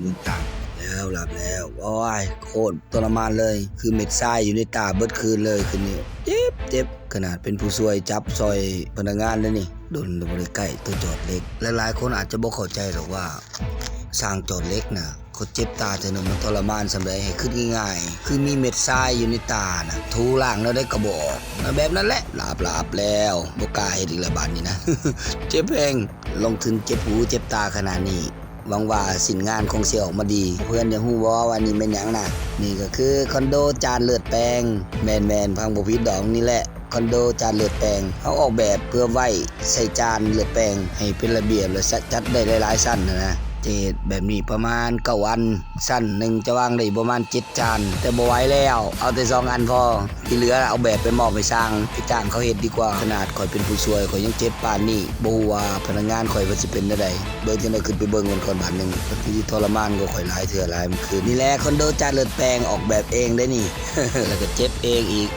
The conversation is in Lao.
ມືຕາ ແລ້ວ ຫຼັບແລ້ວ. ໂອ້ຍ ໂຄດທໍລະມານເລີຍ ຄືເມັດຊາຍຢູ່ໃນຕາເບິດຄືນເລີຍຄືນນີ້. ເຈັບ ເຈັບ ຂະໜາດເປັນຜູ້ຊ່ວຍຈັບຊ່ອຍພະນັກງານເດ້ນີ້. ດົນລະບໍ່ໄດ້ໃກ້ໂຕຈອດເຫຼັກ. ຫຼາຍໆຄົນອາດຈະບໍ່ເຂົ້າໃຈດອກວ່າ ຊ່າງຈອດເຫຼັກນະ ເຂົາເຈັບຕາເທື່ອໜຶ່ງມັນທໍລະມານສ່ຳໃດ. ໃຫ້ຄິດງ່າຍໆ ຄືມີເມັດຊາຍຢູ່ໃນຕານະ ຖູລ້າງແນວໃດກໍບໍ່ອອກ. ແບບນັ້ນແຫຼະ ຫຼາບໆແລ້ວ ບໍ່ກ້າເຮັດອີກແລ້ວບາດນີ້ນະ. ເຈັບແຮງ ລົງທຶນເຈັບຫູເຈັບຕາຂະໜາດນີ້ ຫວັງວ່າຊິນງານຄົງຊິອອກມາດີ. ເພື່ອນຢາກຮູ້ບໍ່ວ່ານີ້ແມ່ນຫຍັງນະ? ນີ້ກໍຄືຄອນໂດຈານເລືອດແປງ. ແມ່ນໆ ຟັງບໍ່ຜິດດອກ ນີ້ແຫຼະ ຄອນໂດຈານເລືອດແປງ. ເຮົາອອກແບບເພື່ອໄວ້ໃສ່ຈານເລືອດແປງໃຫ້ເປັນລະບຽບ ແລະ ສະ ຈັດໄດ້ຫຼາຍໆຊັ້ນຫັ້ນນະ. ຈະເຮັດແບບນີ້ປະມານເກົ້າອັນ. ຊັ້ນໜຶ່ງຈະວາງໄດ້ປະມານເຈັດຈານ ແຕ່ບໍ່ໄຫວແລ້ວ ເອົາແຕ່ສອງອັນພໍ. ທີ່ເຫຼືອເອົາແບບໄປມອບໃຫ້ຊ່າງ ໄປຈ້າງເຂົາເຮັດດີກວ່າ. ຂະໜາດຂ້ອຍເປັນຜູ້ຊ່ວຍ ຂ້ອຍຍັງເຈັບປານນີ້ ບໍ່ຮູ້ວ່າພະນັກງານຂ້ອຍເພິ່ນຊິເປັນແນວໃດ. ເບິ່ງຈັ່ງໃດ ຂຶ້ນໄປເບິ່ງເພິ່ນກ່ອນບາດໜຶ່ງ. ບາງທີທີ່ທໍລະມານກວ່າຂ້ອຍຫຼາຍເທື່ອຫຼາຍມື້ຄືນ. ນີ້ແຫຼະ ຄອນໂດຈານເລືອດແປງ ອອກແບບເອງເດ້ນີ້ ແລ້ວກໍເຈັບເອງອີກ.